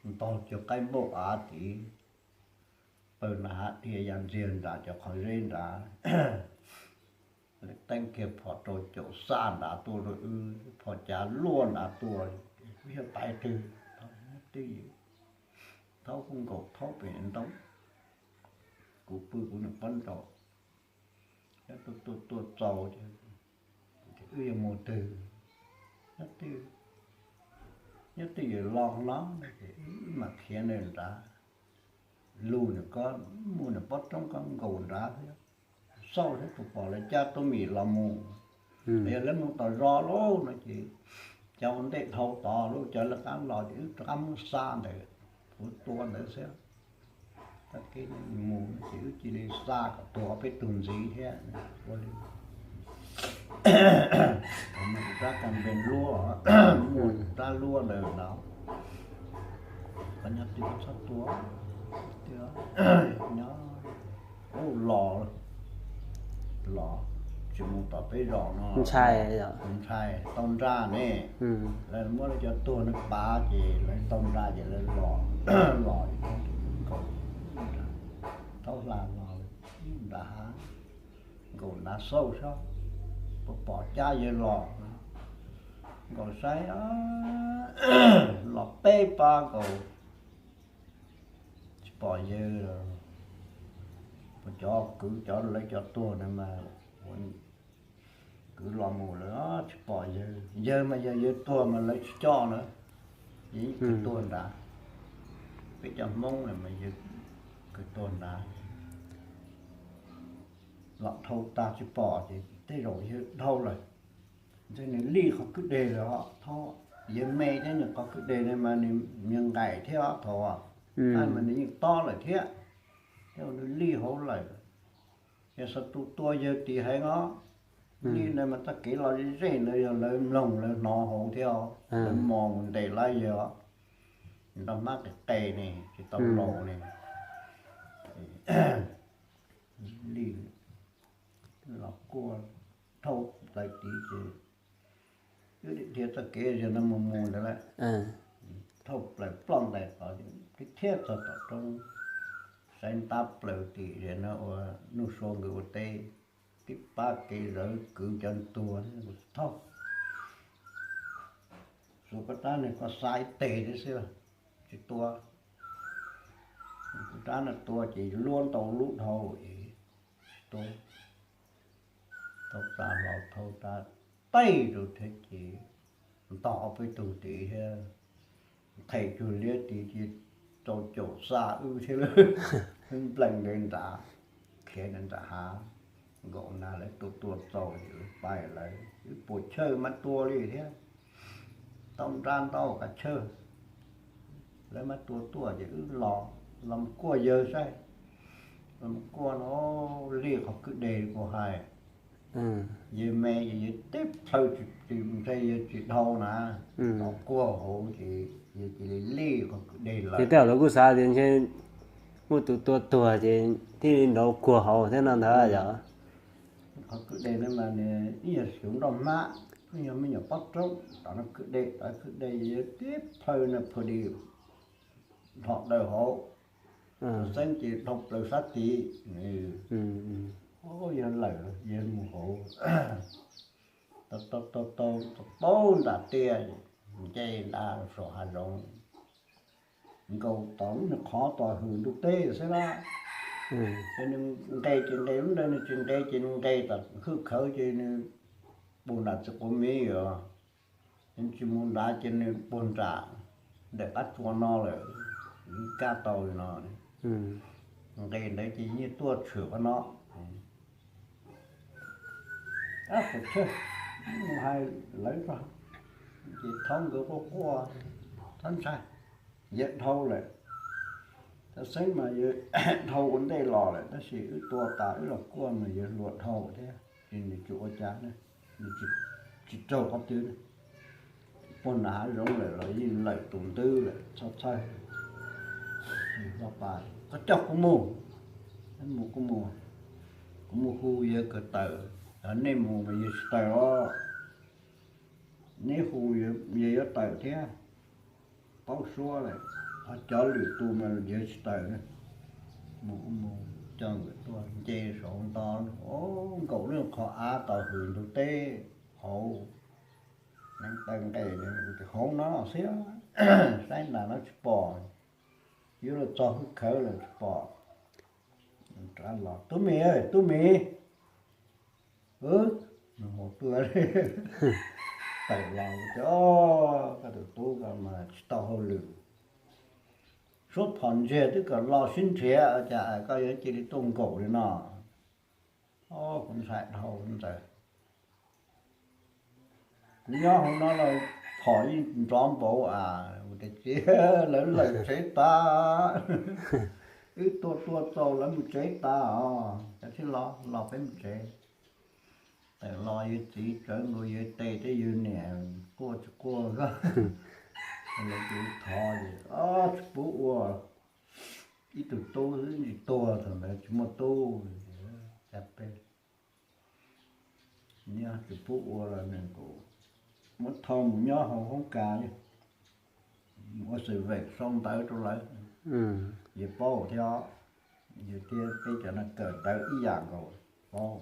ntaug cov qaib npauj av tid, pawg nram hav dhia ya ntxiag nrad cov qhov zeb nrad, teeb kiag phom rau caum xaj nrad tuaj rau wb, phom cav luaj nrad tuaj, wb yog tais twg, thaub kuj nkaum thaub pem ntoo, kuv pw kuv nws pob nraum, tuaj tuaj tuaj txaus, wb yuav mus twg, nyob twj ywm los no ces wb mam khiav nws nrad, lug nws ko, mus nws pob roob ko nkaus nrad thiab, xauj thiab tus pom lawv cab tub mim los mus. Yog lawv mus tom zos lauj no ces cov ua ntej dhau tod lauj, cov lawv qab los ces wb rov qab muab xa ntawd, kuv tua ntawd xwb. Tag kis mus ces wb cia li xa kom tuag ob peb tug ntxiv thiab. Ua li, muaj rab kas npees luaj, muaj rab luaj ntawd no, koj nyob twj ywm txhob tua, nyob, ub, los, los tsis mus tom peb zos no, ntshai, ntshai tau nra ne. Lawv muab lawv cov tuag no pav ces lawv tau nra ces lawv los, los nkaus, thaub hla los nram hav, nkaus nrad xauj saib puas pom cab yawg los, nkaus saib los peb pab nkaus tsis pom yawg. Cov kwv cov lawv cov tuag no mas kwv los mus lawm tsis pom yawg, yawg mas yog yawg tuag mas lawv tsis coj na, yawg yeej kwv tuag nrad. Peb cov Hmoob no mas yawg kwv tuag nrad, los dhau tas tsis pom ces tej zaum yawg dhau lawm. Ntshe nws lij qhov kwj deg lawm os, thaub, yawg me thiab nws qhov kwj deg no mas nws me nqaim thiab os thaum, mas nws yeej tob lawm thiab, thiab nws lij hauv lawm. Yog xav tus tua yawg tim heev os, lij ntawd mas txoj kev los ze ze ntawd yog lawv mloog lawv hnov hauv thiab os, lawv mos mus ntes lawm yawg os. Nrog hmab qis qe ne tsis tau laus ne, lij los kuaj dhau plaws tid ces wb dhia txoj kev zog no mus mus ntawd lawm, dhau plaws ploj ntais tod thiab txog tom roob, saib ntab plaws tim zog no ua Nuj Sua nkawd ua teb, tib pab kev zawv kwv cov tuag thauj. Xuas koj rab no koj xa ib teg thiab xwb, tsis tua. Koj rab no tua ces luab ntau lub dhau es tsis tua. Thauj tas los thauj tas taij rau thiab ces ntog ob peb tug tid thiab, qheb cuag liab tid ces rau caum xa wb thiab lawm. Wb nplees nte nrad, khiav nram hav, nkaum nrad lawv tua tua txaus ces wb pais lawm, wb puas chawj mab tua li thiab, tau nra ntau qab chawj. Lawv mab tua tuaj ces wb los, los kuaj yawg saib, los kuaj no, lij qhov kwj deg kuv hais, yawg me ces yawg teb plhaw tsis, ntshe yawg tsis dhau na, los kuaj hauv ces yawg cia li lij qhov kwj deg lawm. Ces tej zaum lawv kuj xav tias ntshe muaj tus tua tuag ces thiaj li nrov kuag hauv thiab no ntag yom. Qhov kwj deg no mas nws ib yog xyov nroj hmab, ib yog me nyuam pob roob, tom no kwj deg, tom kwj deg yawg teb plhaw no phu di dhom daws hauv, xeeb ces dhau plaws sab tid. Yog lawm, yawg mus hauv, tau tau tau nram tiaj, nce nrad saum hav zoov, nkaus tom lub niag qhov tom hwm ntuj teb xwb lawm. Ces nws nqes ces nqes lub ntawd, nws tsis nqes ces nws nqes tom hwj khawv ces nws puag nram txiv quav miv os. Nws tsis mus nrad ces nws puag nram ntawm qab tsua no lawm, yeej kaj tau li no. Nqes ntawd ces yeej tuaj tshwm qhov no. Ab, qhov tshwj, mus hais lawv tso, ces thaub nkawd quaj quaj, txhob ntshai, yawg dhau lawm. Tab sis mas yawg dhau ua ntej los lawm, tab sis wb tua tas wb los kuaj mas yawg hluas dhau thiab, ces nws tsis ua cas, nws tsis raug qhov twg. Puag nram hav zoov lawm los yeej lawm tus ntwb lawm, txhob txhawj. Koj coj kuv mus, mus kuv mus, kuv mus hu yawg kawm tawm, nej mus mas yawg tsis tawm os. Neb hu yawg yuav tawm thiab, paub suab lawm. Ho cov lwm tus mas yawg tsis tawm, mus mus coj nkawd tuaj nce saum nto, nkaum lub qhov av tau hws ntug teb hauv, neev taw nqes hauv no xwb, saib nram no tsis pom, yuav luag txog hwj khawv lawm tsis pom. Rov los, Tub Mis, Tub Mis, hu tuaj, tawm los tias, Koj tus tub ko mas tsis tau hauj lwm, suab phom ntsiag twb kom los sib nrhiav, cas koj yuav cia li tuaj nkaum li no? Kuv ntshai dhau ntawd. Kuv nyob hauv no los phom yeej nrov npaum as, ua tias tsis, lawv lawm tsev tas, wb tuaj tuaj txaus lawv mus tsev tas os, cas thiaj los, los peb mus tsev. Tawm los yawg txiv tsawv nkaus yawg tes thiab yawg niam quaj tsis quaj, lawv tus thov ces tsis pub ua, ib tug tub xwb tsis tuag, thaum ntawd tsis muaj tub, cas peb nyob tsis pub ua los nws kuj muab thauj mus nyob hauv hoob kas, ua xwm vem sau ntawv rau lawv, yawg paub thiab, yawg thiab peb cov no kawm ntawv ib yam nkaus, paub,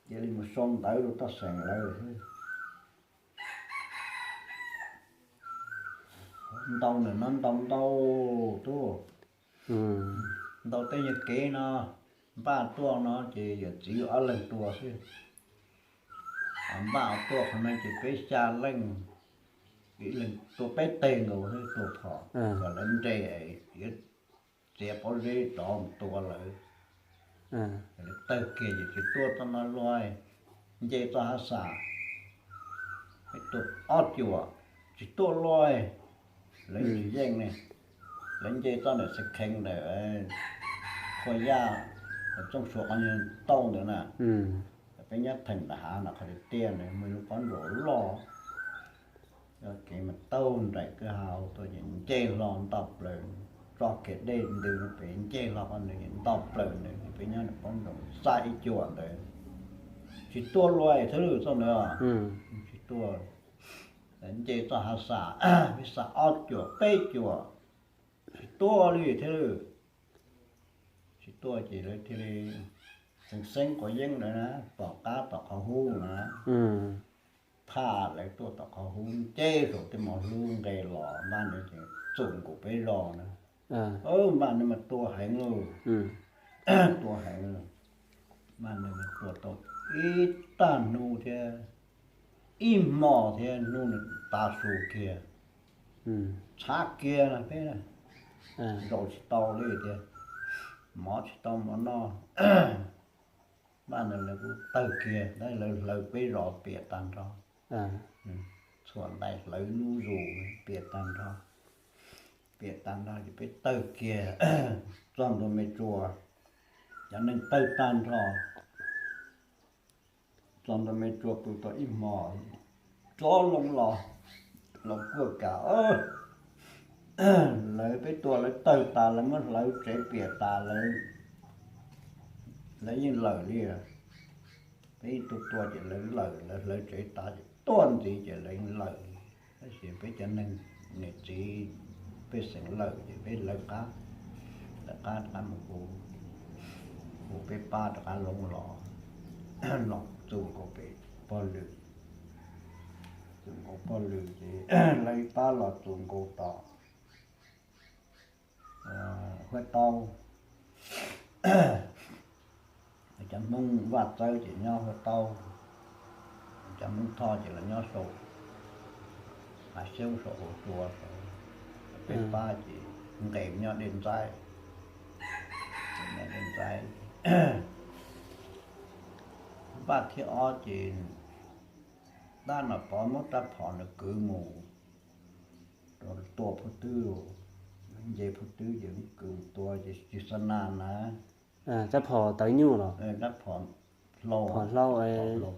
cia li mus sau ntawv rau toj xeem lawv xwb. Ntau ntawm no ntau ntau tuaj, ntau tej nyuag kev no, npaj tuaj no ces yawm txiv ob leeg tua xwb. Npaj tuaj qhov no ces peb xya leej, ib leeg tua peb teg nkaus xwb, tua phom kom lawv nres, yuav txiav pob zeb rov mus tua lawv. Lawv tawg kiag ces tsis tuaj txoj no luaj, nce txoj hav xas, peb tua ob cuam, tsis tuaj luaj, lawv tsis yeej ne. Lawv nce txoj ntawm xeev kheev ntawm Qhua Yaj, Txooj Suav qhov tauj ntawd na. Peb nyob theem nram hav no qhov tiag tiag ntawd muaj lub pob ntsas loj, kev mas taug nraim kwj ha tuaj ces nce hlo nto plaws, tso kiag dej ntws pem nce hlo qhov ntawd nto plaws ntawd ces peb nyob nram pob ntsas xa ib cuam ntawd, tsis tuaj luaj thiab lwm txoj ntawd, tsis tuaj. Nce txoj hav xas, peb xa ob cuam peb cuam, tsis tuaj li thiab lwm. Tsis tuaj ces lawv thiaj li xeev xeeb quav yeeb ntawd na, tom qab tom qhov hub na, phaj lawv tuaj tom qhov hub nce saum tej mos hlub nqes los, npaj ntawd ces txum nkaus peb zos na. Npaj ntawd mas tua heev lauj, tua heev lauj. Npaj ntawd mas tua tau ib tag hnub thiab, ib hmo thiab hnub nws tav su kiag, txhav kiag na peb, zaum tsis tau li tiag, mov tsis tau mov noj. Npaj ntawd lawv kuj tawg kiag, lawv hlawv peb zos piam tag nrho, txhuam ntais hlawv lub zus piam tag nrho. Piam tag nrho ces peb tawg kiag txog ntua me tsua, cov neeg tawg tag nrho. Txog ntua me tsua pw tau ib hmo, rov loo los, los kuaj kam, lawv peb tua lawv tawg tas, lawv muab hlawv tsev piam tas, lawv yeej lawm li. Peb yeej tua tua ces lawv lawm, lawv hlawv tsev tas ces tuaj ntxiv ces lawv yeej lawm li. Tab sis peb cov neeg niam txiv pej xeem lawm ces peb lawv qab, lawv qab rov qab mus hu, hu peb pab rov qab loo los, los txus nkaus pem pog lwm, txus nkaus pog lwm ces lawv pab los txus nkaus tom Huab Taub. Cov Hmoob Vaj Txawb ces nyob Huab Taub, cov Hmoob Thoj ces los nyob saum Hav Xyoob saum hauv tsua saud, peb pab ces nqes nyob Dej Ntxaib, nyob Dej Ntxaib. Npaj thib ob ces tab Nom Pov muab rab phom nws kwv mus tua Phuj Twb, nce Phuj Twb ces kwv mus tua ces Tsis Xas Nas na. Rab phom tawv nyuj los? Rab phom hlau, phom hlau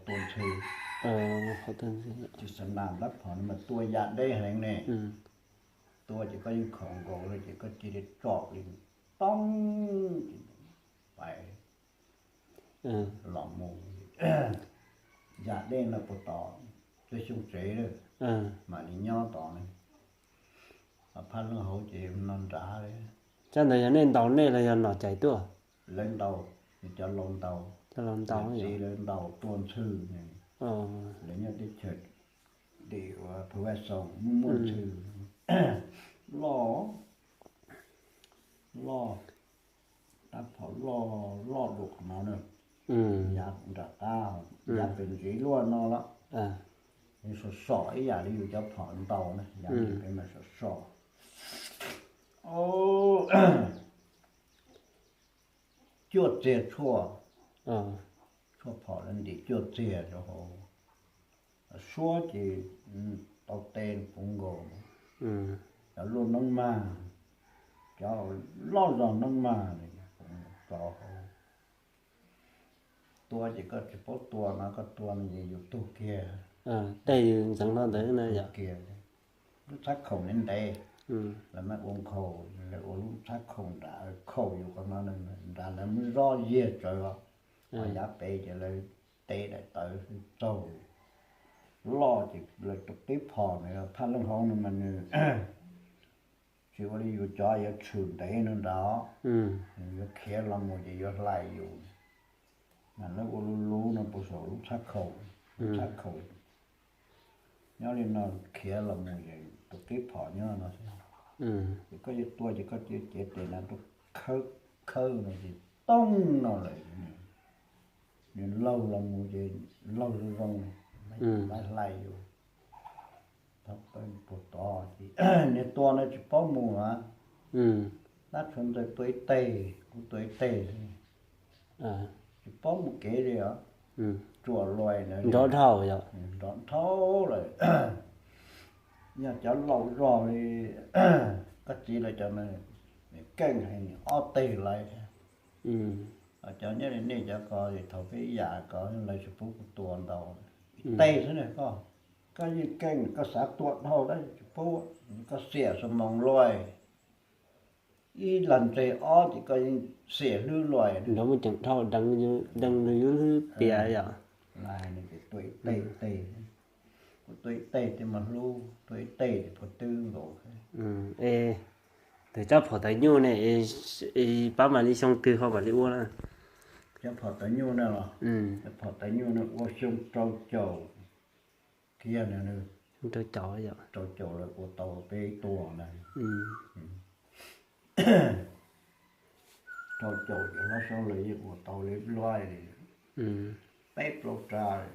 tua ntxhw. Tsis Xas Nas rab phom no mas tua ya deb heev ne. Tua ces koj yeej khaum nkaus lawm ces koj cia li tsom li toob ces pais los mus. Ya dej no puas tom tej xyoob tsev lawm, mam li nyob tod ne. Phaj Leej Hauv ces no nrad li. Tsab ntawd yog nej ntaus nej los yog Nom Cais tuaj? Lawv ntaus, cov laus ntaus, cov laus ntaus, txiv lawv ntaus tua ntxhw. Lawv nyob teb chaws tim uas Phu Vaj Xoo muaj muaj ntxhw loj, loj, rab phom loj loj dua qhov no na. Yav nram qab, yav pem ntsis luaj no los, yus som som ib yam li yus cov phom ntaus na, yav pem mas som som cuaj txiag tshuaj, tshuaj phom lawv ntim cuaj txiag rau hauv. Suab ces tau tej puv nkaus, cov luaj noob mag, cov loj zog noob mag tso hauv. Tua ces koj tsis paub tua no, koj tua no ces yus tuag kiag. Tej yus ntxeev hlo ntawd na yom. Lub txhab khaum ntev ntev, lawv mas ua nkhaus, lawv ua lub txhab khaum nrad khaum yus qhov no, nrad lawv muab zob yiag tsawv os. Ho yav pem ces lawv tev daim tawv txaug loj ces lawv tus qib phom na, Phaj Leej Hauv no mas nws tsis ua li yus cov yuav tshwm ntev no nrad, yuav khiav los mus ces yuav hlais yus. Mas lawv ua luv luv no puag saum lub txhab khaum, lub txhab khaum nyob li no, khiav los mus ces tus qib phom nyob no xwb. Ces koj yuav tua ces koj cia cev tes na rau khawb, khawb no ces tooj no lawm. Nws laug los mus ces laug zoo zoo, laiv hlais yus. Puag tod ces niag tua no tsis paub mus a, tab tshuav ntxawg tua ib teg, kuv tua ib teg, tsis paub mus kev li os. Tsuam luais ntawd nrov dhau, nrov dhau lawm. Yog cov laus zog li koj txiv lawv cov no, keej heev, ob teg laiv. Cov nyob li nej cov ko thaum peb yam ko lawv tsis pub kuv tua ntau, ib teg xwb na koj. Koj yeej keej, koj xav tua dhau tab tsis pub, koj xiam xo moos luaj, ib lag ntseg ob ces koj yeej xiam hlwb luaj. Nrov muaj ceem dhau, deev nws yuav hlwb piam yom. Lais nws ces tua ib teg, tua ib teg tej mas hlub, tua ib teg ces puas twb nkaus. Es tus tsab phom tawv nyuj ne, pab mam li xyoo twg ho mam li ua na? Tsab phom tawv nyuj na los, phom tawv nyuj na ua xyoo rau caum kiag na, rau caum, rau caum lawv ua tau peb tua na. Rau caum ces hlob saub lawv yeej ua tau li luaj li peb plaub rab,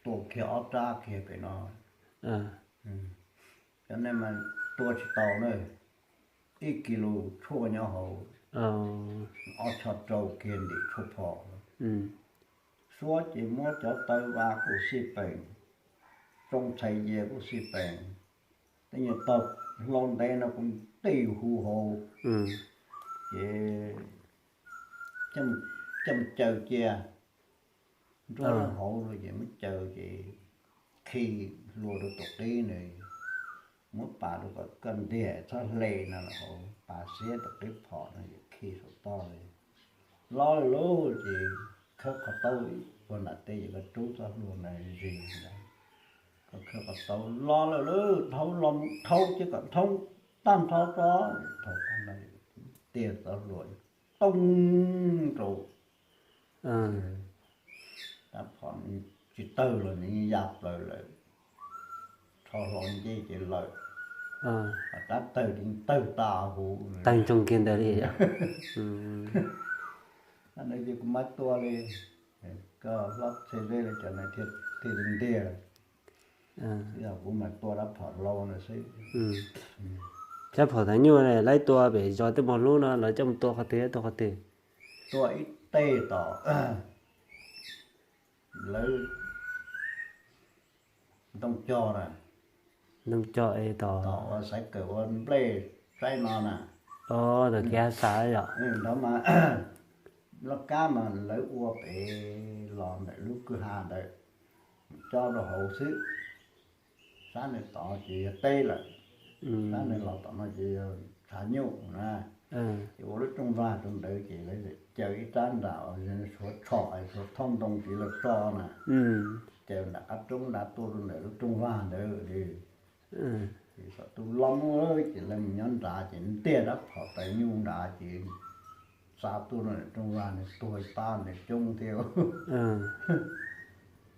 tua kiag ob rab kiag pem no. Cov nej mas tua tsis tau na, ib kis lus tshuaj nyob hauv, ob tsho rau kiag ntim tshuaj phom. Suab ces muab cov taw vas kuj xij peem, tsoo txhais yas kuj xij peem, tej nyuag tog hlau ntev no kuj nti huv hauv, ces coj mus caws cia nruab hauv ces muab caws ces khi hlua rau tus qib na, muab pas rau kom koj ntiag txhob hle no los hauv, pas xiab tus qib phom no ces khi saum toj li. Lob li lub ces khawb qhov taub ua nram tej ces koj rub txoj hlua na zis ntawd, koj khawb qhov taub lob lawm lub dhau los thauv ces kom thoob tag nrho tso, thauv tag no tiag txoj hlua tooj rau. Rab phom tsis tawg los nws ya plaws lawm, rho hlo ncej ces lawm, rab tawg ces tawg tas huv, tawg ntsoog kiag ntawd li. Hnub no ces kuv mam tua li, koj hlob txhia zeb li cov no thiaj li ntiag. Kuv mam tua rab phom hlau no xwb. Tsab phom tawv nyuj ne, lawv tua pem zos Tij Muas Hlub no, lawv coj mus tua qhov twg, tua qhov twg? Tua ib teg tom lawv ntoo cog na, ntoo cog es tom uas xaiv kawm ua nplej saib no na. Tom kev hav xav yom. Nrov mas loj kab mas lawv ua pem los ntawm lub kwj ha ntawd, cob rau hauv xwb. Sab ntawd tod ces yog teb lawm, sab ntawd los tom no ces yog tshav nyuj na. Ces ua lub rooj vag rau ntawd ces lawv caws ib rab nram suav tsho, suav thooj ntoo tiv los tso na, caws nram qab roob nrad tuaj rau ntawm lub rooj vag ntawd li. Tus los mus ces lawv mus nyob nrad ces ntiag rab phom taws nyuj nrad ces xa tuaj no rooj vag nws tuag ib pab nws coob thiab.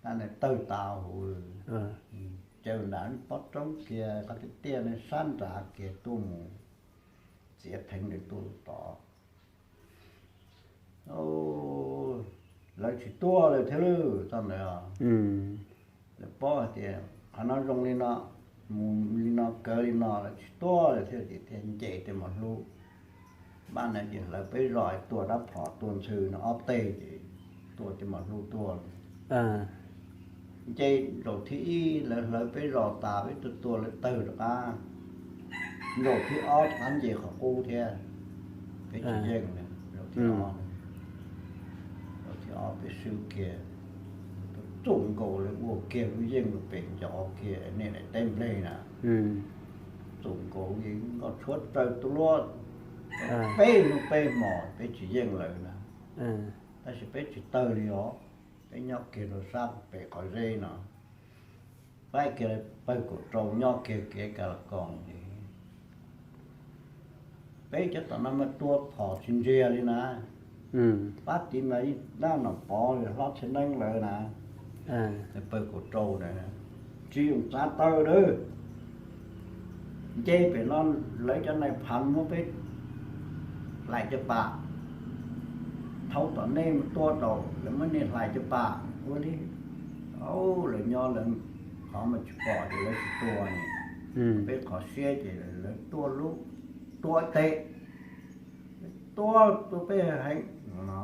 Tab nws tawg tas huv, caw nrad pob roob kiag qhov tiaj tiaj no sab nrad kiag tuaj mus txiav theev nws tuaj tod. Lawv tsis tuaj lawm thiab lawm txog ntawd. Lawv paub hais tias qhov no zoo li no, mus li no kaw li no lawv tsis tuaj lawm thiab ces thiaj nce tej mos hlub. Npaj no ces hlawv peb zos tua rab phom tua ntxhw no ob teg ces tua tej mos hlub tuaj. Nce zaum thib ib lawv hlawv peb zos tas peb tua tua lawv tawg rov qab. Zaum thib ob rov qab nce qhov qub thiab. Peb tsis yeej, zaum thib ob, zaum thib ob peb swb kiag, txuj nkaus lawv ua kiag lub yeej lub pem ncov kiag nej daim teb nplej na. Txuj nkaus nkauj tshuab raws tus luab, peb hnub peb hmos peb tsis yeej lawv na. Tab sis peb tsis tawg li os, peb nyob kiag rau sab pem qhov zeb no. Pab kiag pawg kaum rau nyob kiag kev ka la koos ces peb cov tom no mas tua phom tsis ntsiag li na. Pab tid mas dab Nom Pov hlob Txhiaj Neeb lawm na, pawg kaum rau na, tsis yooj txav tawg lawm. Nce pem no lawv cov nais phas muab peb hlais cov pas, thaum tom nej mus tua rau lawv muab nej hlais cov pas ua li. Lawv nyob lawv qhov mas tsis pom ces lawv tsis tua ne, peb qhov siab ces lawv tua lub, tua teg, tua tua peb heev no.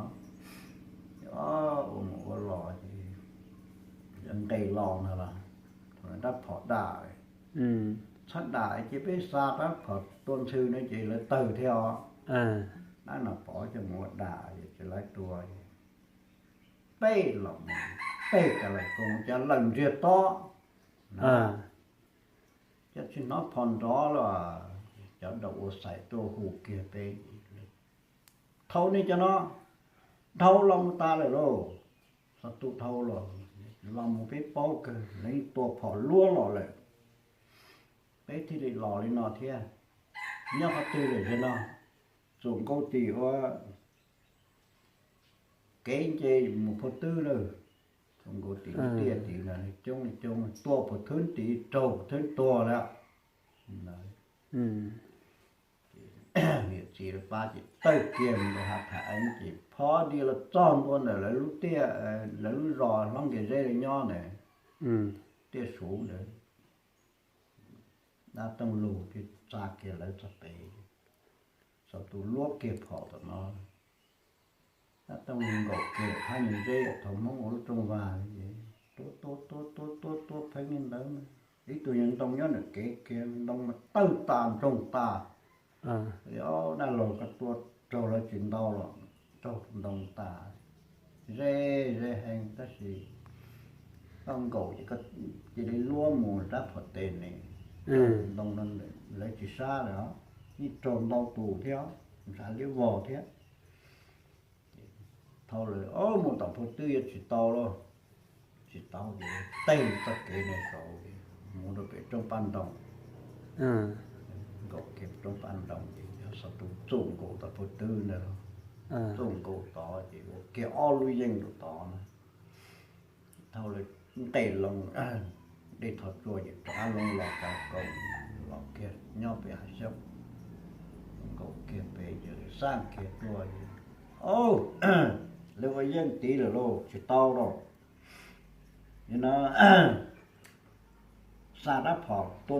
Ua mus ua los ces nqes los no los thaum rab phom dam, txhob dam ces peb xa rab phom tua ntxhw no ces lawv tawg thiab os. Dab Nom Pov coj mus ua dam ces lawv tua, peb los mus, peb ka la koos cov lawm ntsiag to, cov tsis hnov phom nrov los cov daus ua xais tuaj hu kiag peb, dhau nej cov no, dhau los mus tas lawm lauj. Txog tus dhau los, los mus peb paub kawg lawv yeej tua phom luab los lawm. Peb thiaj li los li no thiab. Nyob qhov twg lawm zaum no? Txuas nkaus tim ua kev nce mus Phaj Twb lawm. Txuas nkaus tim lub tiaj tid no coob li coob, tua Phaj Thwb tid raug Phaj Thwb tuag lawm. Niam txiv lawv pab ces tawg kiag mus rau Hav Thaj Eeb ces phov di los txog ntua ntawm lawv lub tiaj, lawv lub zos hlob Nkias Zeb lawv nyob ntawd, tiaj Suv ntawd. Dab Tooj Lug thiaj tsa kiag lawv txog pem, txog tus luab kiag phom tom no. Dab Tooj Lug nkaum kiag phab nyuag zeb thaum Hmoob ua lub rooj vag, tua tua tua tua tua tua pheej li ntawd. Ib tug nyuag ntoo nyob nram kev kiag, ntoo mas tawg tas ntsoog tas. Dab laug koj tua raug lawv tsis ntau los raug ntoo tas. Ze ze heev tab sis koj nkaum ces koj cia li luab mus rab phom tes ne, ntoo no lawv tsis sab lawm os, yeej raug ntau tus thiab, ntshav liab vog thiab. Dhau lawm, mus tom Phaj Twb yuav tsis tau lauj. Tsis tau ces tej txoj kev no saud mus rau pem roob Paj Ntoo. Nkaum kiag roob Paj Ntoo ces yog xav tus txuj nkaus tom Phaj Twb ntag. Txuj nkaus tod ces ua kiag ob lub yeej rau tod na. Dhau lawm nqes loo dej Thoj Tsuas ces rov qab loo los Kav Koos, los kiag nyob pem Hav Xyooj. Nkaus kiag pem ces lawv xaj kiag tuaj, o, lawv ua yeej tid lawm lauj, tsis tau lauj. Nim no xa rab phom tua